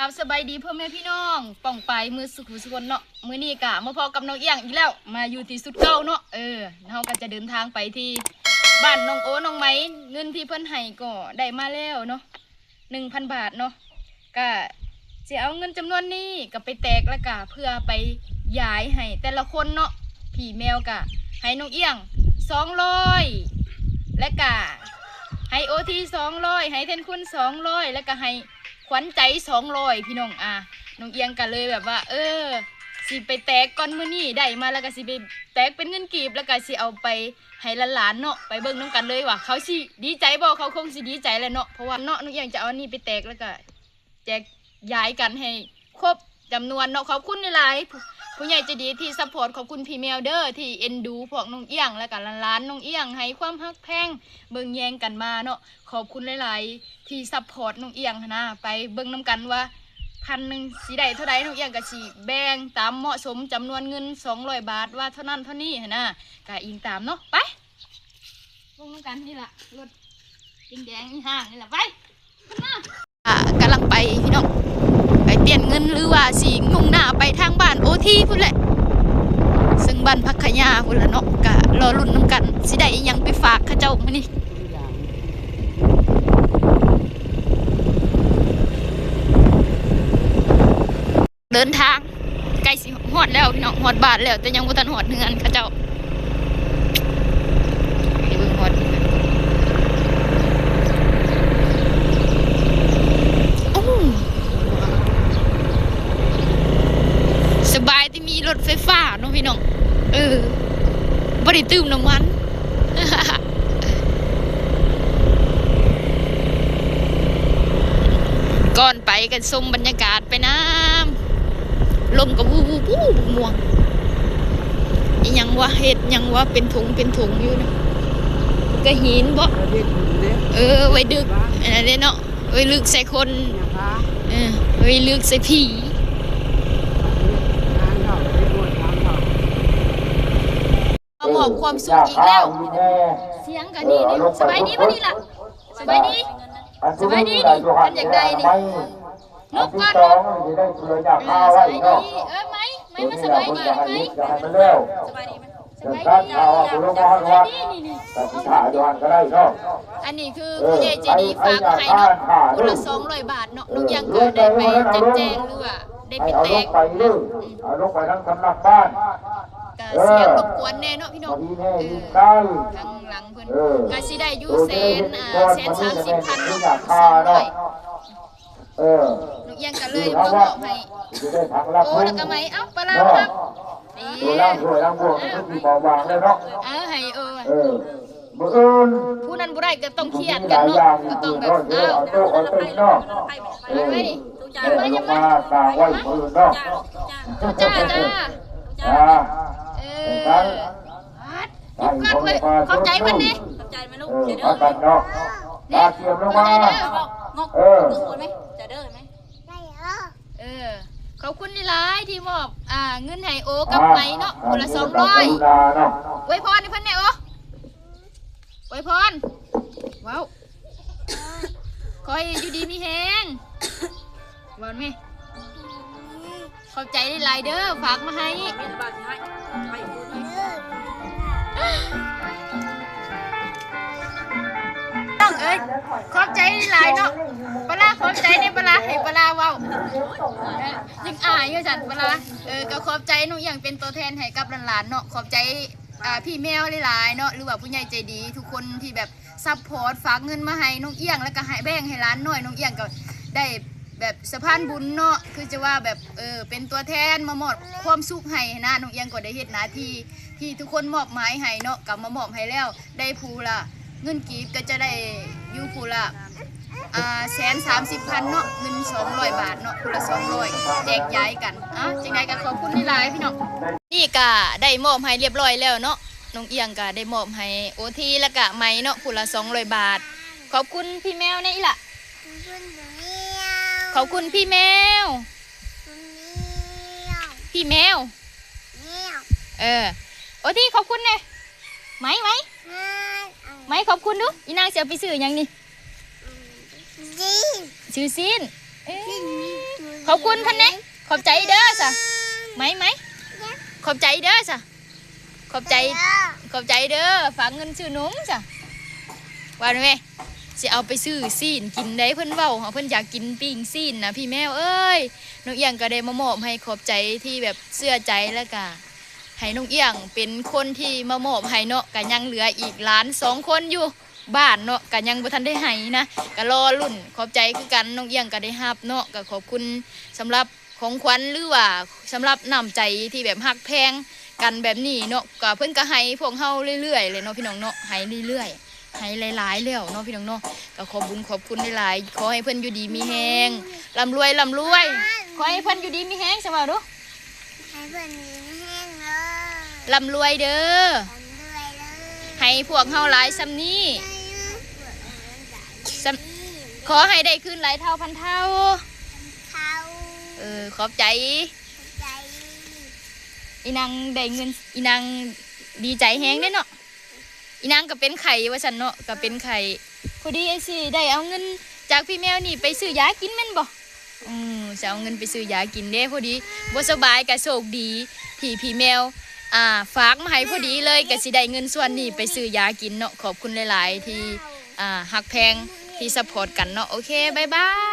ຄັບ ສະບາຍດີພໍ່ແມ່ພີ່ນ້ອງປ້ອງປາຍໝົດສູ່ຜູ້ສູ່ຄົນເນາະ. ມື້ນີ້ກະມາພໍ້ກັບນ້ອງອຽງອີກແລ້ວ ມາຢູ່ທີ່ຈຸດເກົ່າເນາະ. ເອີ ເຮົາກະຈະເດີນທາງໄປທີ່ບ້ານນ້ອງໂອ ນ້ອງໄມ. ເງິນທີ່ເພິ່ນໃຫ້ກໍໄດ້ມາແລ້ວເນາະ ໜຶ່ງພັນບາດເນາະ. ກະຊິເອົາເງິນຈຳນວນນີ້ກະໄປແຕກ ແລ້ວກະເພື່ອໄປຢາຍໃຫ້ແຕ່ລະຄົນເນາະ. ພີ່ແມວກະໃຫ້ນ້ອງອຽງສອງຮ້ອຍ ແລ້ວກະໃຫ້ໂອທີສອງຮ້ອຍ ໃຫ້ແທນຄຸນສອງຮ້ອຍ ແລ້ວກະໃຫ້ ຂວັນໃຈສອງຮ້ອຍ ພີ່ນ້ອງ. ອາ ນ້ອງອຽງກະເລີຍແບບວ່າ ເອີ ຊິໄປແຕກກ່ອນ ມື້ນີ້ໄດ້ມາແລ້ວກະຊິໄປແຕກເປັນເງິນກີບ ແລ້ວກະຊິເອົາໄປໃຫ້ຫຼານໆເນາະ. ໄປເບິ່ງນຳກັນເລີຍວ່າເຂົາຊິດີໃຈບໍ່. ເຂົາຄົງຊິດີໃຈແຫຼະເນາະ ເພາະວ່າເນາະ ນ້ອງອຽງຈະເອົາອັນນີ້ໄປແຕກ ແລ້ວກະແຈກຢາຍກັນໃຫ້ຄົບຈຳນວນເນາະ. ຂອບຄຸນຫຼາຍໆ ຜູ້ໃຫຍ່ໃຈດີທີ່ຊັບພອດ. ຂອບຄຸນພີ່ແມວເດີ ທີ່ເອັນດູພວກນ້ອງອຽງ ແລ້ວກະຫຼານໆນ້ອງອຽງ ໃຫ້ຄວາມຮັກແພງເບິ່ງແຍງກັນມາເນາະ. ຂອບຄຸນຫຼາຍໆທີ່ຊັບພອດນ້ອງອຽງຫັ້ນນະ. ໄປເບິ່ງນຳກັນວ່າພັນໜຶ່ງຊິໄດ້ເທົ່າໃດ. ນ້ອງອຽງກະຊິແບ່ງຕາມເໝາະສົມ ຈຳນວນເງິນສອງຮ້ອຍບາດ ວ່າເທົ່ານັ້ນເທົ່ານີ້ຫັ້ນນະ. ກະອີງຕາມເນາະ. ໄປເບິ່ງນຳກັນ. ນີ້ລະລົດແດງໆ ອີ່ຫ້າງນີ້ລະ. ໄປ ຂຶ້ນມາ. ກະ ກຳລັງໄປພີ່ນ້ອງ ໄປປ່ຽນເງິນ ຫຼືວ່າຊິມຸ່ງໜ້າໄປທາງບ້ານໂອທີພຸ້ນແຫຼະ. ເຊິ່ງບ້ານຜັກຂະຫຍ້າພຸ້ນລະເນາະ. ກະລໍລຸ້ນນຳກັນ ຊິໄດ້ອີ່ຫຍັງໄປຝາກເຂົາເຈົ້າມື້ນີ້. ເດີນທາງໃກ້ຊິຮອດແລ້ວພີ່ນ້ອງ ຮອດບ້ານແລ້ວ ແຕ່ຍັງບໍ່ທັນຮອດເຮືອນເຂົາເຈົ້າ. ໄປເບິ່ງຮອດເຮືອນ. ໂອ້ ສະບາຍ ທີ່ມີລົດໄຟຟ້າເນາະພີ່ນ້ອງ. ເອີ ບໍ່ໄດ້ຕື່ມນ້ຳມັນ. ກ່ອນໄປກະຊົມບັນຍາກາດໄປນຳ ລົມກະວູບໆໆ ມ່ວງ. ອີ່ຫຍັງວະ ເຮັດຫຍັງວະ ເປັນຖົງເປັນຖົງຢູ່ນະ. ກະຫີນບໍ? ເອີ ໄວ້ດຶກ ອັນນັ້ນເດ້ເນາະ. ໄວ້ລຶກໃສ່ຄົນ ເອີ ໄວ້ລຶກໃສ່ຜີ. ມາມອບຄວາມສຸກອີກແລ້ວ. ສຽງກະນີ້ ສະບາຍດີບໍ່ນີ້ລະ? ສະບາຍດີ ສະບາຍດີນີ້. ຄັນຢາກໄດ້ນີ້ ນົບກ່ອນເນາະ. ເອີ ສະບາຍດີ ເອີ ໄມ ໄມ ມາສະບາຍດີ ໄມ ສະບາຍດີ ສະບາຍດີ ສະບາຍດີ ສະບາຍດີ. ອັນນີ້ຄືຜູ້ໃຫຍ່ໃຈດີຝາກມາໃຫ້ເນາະ ຄົນລະສອງຮ້ອຍບາດເນາະ. ນ້ອງອຽງກະໄດ້ໄປຈັດແຈງ ຫຼືວ່າໄດ້ໄປແຕກ ເອົາລົງໄປເດີ ເອົາລົງໄປທາງສຳນັກບ້ານ ກະສຽງລົບກວນແດ່ເນາະພີ່ນ້ອງ. ເອີ ທາງຫຼັງເພິ່ນກະຊິໄດ້ຢູ່ແສນ ອ່າ ແສນສາມສິບພັນເນາະ ສອງຮ້ອຍ. ເອີ ນ້ອງອຽງກະເລີຍມາມອບໃຫ້. ໂອ້ ແລ້ວກະໄມ ເອົ້າ ປາລາ ເນາະ ຮັບ ເອີ ໂຕລ້າງຖ້ວຍລ້າງບ່ວງ ເອີ ຄືຊິເບົາບາງເລີຍເນາະ. ເອີ ໃຫ້ ເອີ ເອີ ມື້ອື່ນ ຜູ້ນັ້ນບໍ່ໄດ້ກະຕ້ອງຄຽດກັນເນາະ ກະຕ້ອງແບບ ເອີ ເອົາໂຕະເອົາເຕັງເນາະ. ເອີ ເອົາລົງມາຕາງໄວ້ມື້ອື່ນເນາະ. ເຈົ້າ ເຈົ້າ ເຈົ້າ ເອີ ເອີ ຂອບໃຈເພິ່ນແດ່ ຂອບໃຈແມ່ລູກ. ເອີ ເດີ ພາກັນເນາະ ຕາກຽມລົງມາ ເດີ ເອີ ເດີ ເອີ ຂອບຄຸນຫຼາຍໆທີ່ມອບ ອ່າ ເງິນໃຫ້ໂອກັບໄມເນາະ ຄົນລະສອງຮ້ອຍ. ອວຍພອນໃຫ້ເພິ່ນແດ່ໂອ ອວຍພອນ ເວົ້າ ຂໍໃຫ້ຢູ່ດີມີແຮງ ເວົ້າແມ່. ຂອບໃຈຫຼາຍໆເດີ ຝາກມາໃຫ້. ນ້ອງເອີຍ ຂອບໃຈຫຼາຍເນາະ ປາລາ ຂອບໃຈເນາະ ປາລາ ໃຫ້ປາລາເວົ້າ. ເອີ ຍັງອາຍຢູ່ຊັ້ນປາລາ. ເອີ ກະຂອບໃຈນ້ອງອຽງເປັນຕົວແທນໃຫ້ກັບຫຼານໆເນາະ ຂອບໃຈ ອ່າ ພີ່ແມວຫຼາຍໆເນາະ ຫຼືວ່າຜູ້ໃຫຍ່ໃຈດີທຸກຄົນທີ່ແບບ ຊັບພອດ ຝາກເງິນມາໃຫ້ນ້ອງອຽງ ແລ້ວກະໃຫ້ແບ່ງໃຫ້ຫຼານນ້ອຍ. ນ້ອງອຽງກະໄດ້ແບບສະພານບຸນເນາະ ຄືຈະວ່າແບບ ເອີ ເປັນຕົວແທນມາມອບຄວາມສຸກໃຫ້ຫັ້ນນະ. ນ້ອງອຽງກະໄດ້ເຮັດໜ້າທີ່ທີ່ທຸກຄົນມອບໝາຍໃຫ້ເນາະ ກະມາມອບໃຫ້ແລ້ວ ໄດ້ຜູ້ລະ ເງິນກີບກະຈະໄດ້ຢູ່ຜູ້ລະ ອ່າ ແສນສາມສິບພັນເນາະ ເງິນສອງຮ້ອຍບາດເນາະ ຜູ້ລະສອງຮ້ອຍ ແຈກຢາຍກັນ. ອ່າ ຈັ່ງໃດກະຂອບຄຸນຫຼາຍໆພີ່ນ້ອງ. ນີ້ກະໄດ້ມອບໃຫ້ລຽບລ້ອຍແລ້ວເນາະ ນ້ອງອຽງກະໄດ້ມອບໃຫ້ໂອທີ ແລ້ວກະໄມເນາະ ຜູ້ລະສອງຮ້ອຍບາດ. ຂອບຄຸນພີ່ແມວແດ່ອີ່ຫຼະ ຂອບຄຸນພີ່ແມວ ພີ່ແມວ ເອີ ໂອທີ ຂອບຄຸນແດ່ ໄມ ໄມ ໄມ ຂອບຄຸນດູ. ອີ່ນາງຊິເອົາໄປຊື້ຫຍັງນີ້? ຊື້ຊີ້ນ ເອີ. ຂອບຄຸນເພິ່ນແດ່ ຂອບໃຈເດີຊະ ໄໝໄໝ ຂອບໃຈເດີຊະ ຂອບໃຈ ຂອບໃຈເດີ ຝາກເງິນຊື້ນົມຊະ ວ່າແມ່ ຊິເອົາໄປຊື້ຊີ້ນກິນໄດ໋ ເພິ່ນເວົ້າ ເພິ່ນຢາກກິນປີ້ງຊີ້ນນະ ພີ່ແມວເອີຍ ນ້ອງອຽງກໍໄດ້ມາມອບໃຫ້ ຂອບໃຈທີ່ແບບເຊື່ອໃຈ ແລ້ວກະໃຫ້ນ້ອງອຽງເປັນຄົນທີ່ມາມອບໃຫ້ເນາະ ກະຍັງເຫຼືອອີກຫຼານສອງຄົນຢູ່ ບ້ານເນາະ ກະຍັງບໍ່ທັນໄດ້ໃຫ້ນະ ກະລໍລຸ້ນ ຂອບໃຈຄືກັນ ນ້ອງອຽງກະໄດ້ຮັບເນາະ ກະຂອບຄຸນສຳລັບຂອງຂວັນ ຫຼືວ່າສຳລັບນ້ຳໃຈທີ່ແບບຮັກແພງກັນແບບນີ້ເນາະ ກະເພິ່ນກະໃຫ້ພວກເຮົາເລື້ອຍໆແຫຼະເນາະ ພີ່ນ້ອງເນາະ ໃຫ້ເລື້ອຍໆ ໃຫ້ຫຼາຍໆແລ້ວເນາະ ພີ່ນ້ອງເນາະ ກະຂອບບຸນຂອບຄຸນຫຼາຍໆ ຂໍໃຫ້ເພິ່ນຢູ່ດີມີແຮງ ລ່ຳລວຍ ລ່ຳລວຍ ຂໍໃຫ້ເພິ່ນຢູ່ດີມີແຮງ ສະເວົ້າດູ ໃຫ້ເພິ່ນມີແຮງເດີ ລ່ຳລວຍເດີ ລ່ຳລວຍເດີ ໃຫ້ພວກເຮົາຫຼາຍສ່ຳນີ້ ສ່ຳ ຂໍໃຫ້ໄດ້ຄືນຫຼາຍເທົ່າພັນເທົ່າ ເທົ່າ ເອີ ຂອບໃຈ ຂອບໃຈ ອີນາງໄດ້ເງິນ ອີນາງດີໃຈແຮງເດ້ເນາະ ອີນາງກໍເປັນໄຂ້ວ່າຊັ້ນເນາະ ກໍເປັນໄຂ້ ພໍດີອ້າຍຊິໄດ້ເອົາເງິນຈາກພີ່ແມວນີ້ໄປຊື້ຢາກິນແມ່ນບໍ່? ອື ຊິເອົາເງິນໄປຊື້ຢາກິນເດ້ ພໍດີບໍ່ສະບາຍ ກະໂຊກດີທີ່ພີ່ແມວ ອ່າ ຝາກມາໃຫ້ພໍດີເລີຍ ກະຊິໄດ້ເງິນສ່ວນນີ້ໄປຊື້ຢາກິນເນາະ ຂອບຄຸນຫຼາຍໆທີ່ ອ່າ ຮັກແພງ ທີ່ຊັບພອດກັນເນາະ ໂອເຄ ບາຍບາຍ.